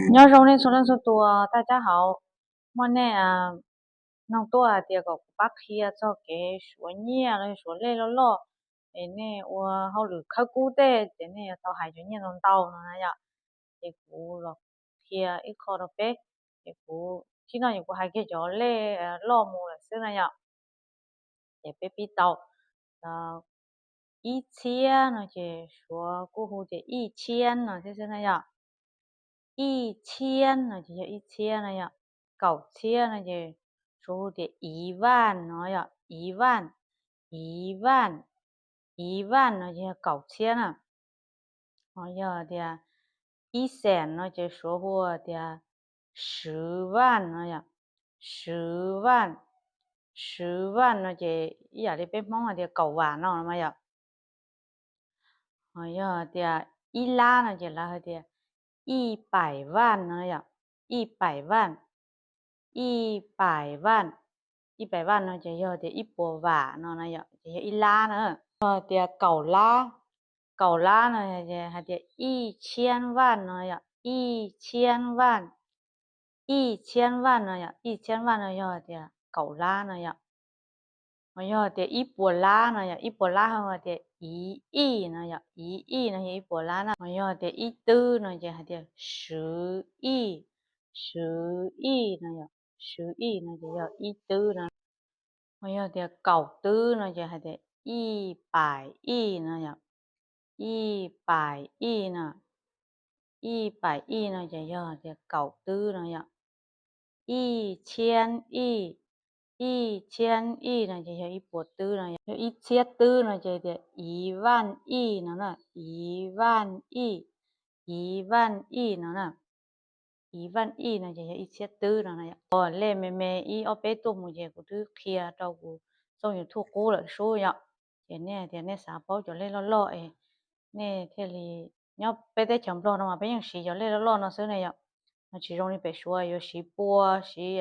Nyob zoo nej txhua leej txhua tus, taj cab hauv, muaj nej noog tuaj hais tias kom kuv pab qhia txog kev suav nyiaj los suav lej loj loj, es nej ua hauj lwm khawb kub tej ces nej yuav tau hais cov nyiaj ntau ntau no na yom. Ces kuv los qhia ib qho rau peb, ces kuv tib no ces kuv hais kiag cov lej loj mus lawm xwb na yom. Ces peb pib tau, ib txhiab no ces suav kuj hu tias ib tshiab no thiab xwb na yom. Ib tshiab no ces yog ib txhiab na yom. Kaum txhiab no ces suav hu tias iv vaj no yom, iv vaj, iv vaj, iv vaj no ces yog kaum txhiab na. Ho yog tias ib xees no ces suav hu tias swv vaj no yom, swv vaj, swv vaj no ces ib yam li peb Hmoob hais tias kaum vam no mas yom. Ho yog tias ib lab no ces lawv hais tias ib paim vaj no yom, ib paim vaj, ib paim vaj, ib paim vaj no ces yog tias ib puas vam no na yom, ces yog ib lab na. Yog tias kaum lab, kaum lab no ces hais tias ib tshiab vaj no yom, ib tshiab vaj, ib tshiab vaj no yom, ib tshiab vaj no yog tias kaum lab no yom. Ho yog tias ib puas lab no yom, ib puas lab ho hais tias iv ij no yom, iv ij no yog ib puas lab na. Ho yog tias ib twb no ces hais tias swv ij, swv ij no yom, swv ij no ces yog ib twb no. Ho yog tias kaum twb no ces hais tias ib paim ij no yom, ib paim ij no, ib paim ij no ces yog tias kaum twb no yom. Ib tshiab ij, ib tshiab ij no ces yog ib puas twb no yom. Yog ib txhiab twb no ces tias iv vaj ij no na, iv vaj ij, iv vaj ij no na. Iv vaj ij no ces yog ib txhiab twb no na yom. Lej me me ib ob peb tuaj mus ces kuv twb qhia rau kuv txooj YouTube qub lawm sub yom. Ces nej tias nej xav paub cov lej loj loj es nej thiaj li, nyob peb teb chaws Nplog no mas peb yeej siv cov lej loj loj no xwb ne yom. Tsis zoo li pem Suav yuav siv pua, siv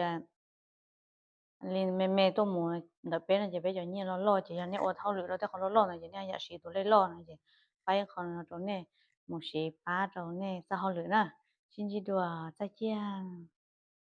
li me me tuaj mus. Ntawm peb no ces peb cov nyiaj loj loj ces yog nej ua hauj lwm rau tej qhov loj loj no ces nej yam siv tus lej loj no ces pab ib qho no rau nej mus siv pab rau nej txoj hauj lwm na. Sib ntsib dua, txaj ciaj.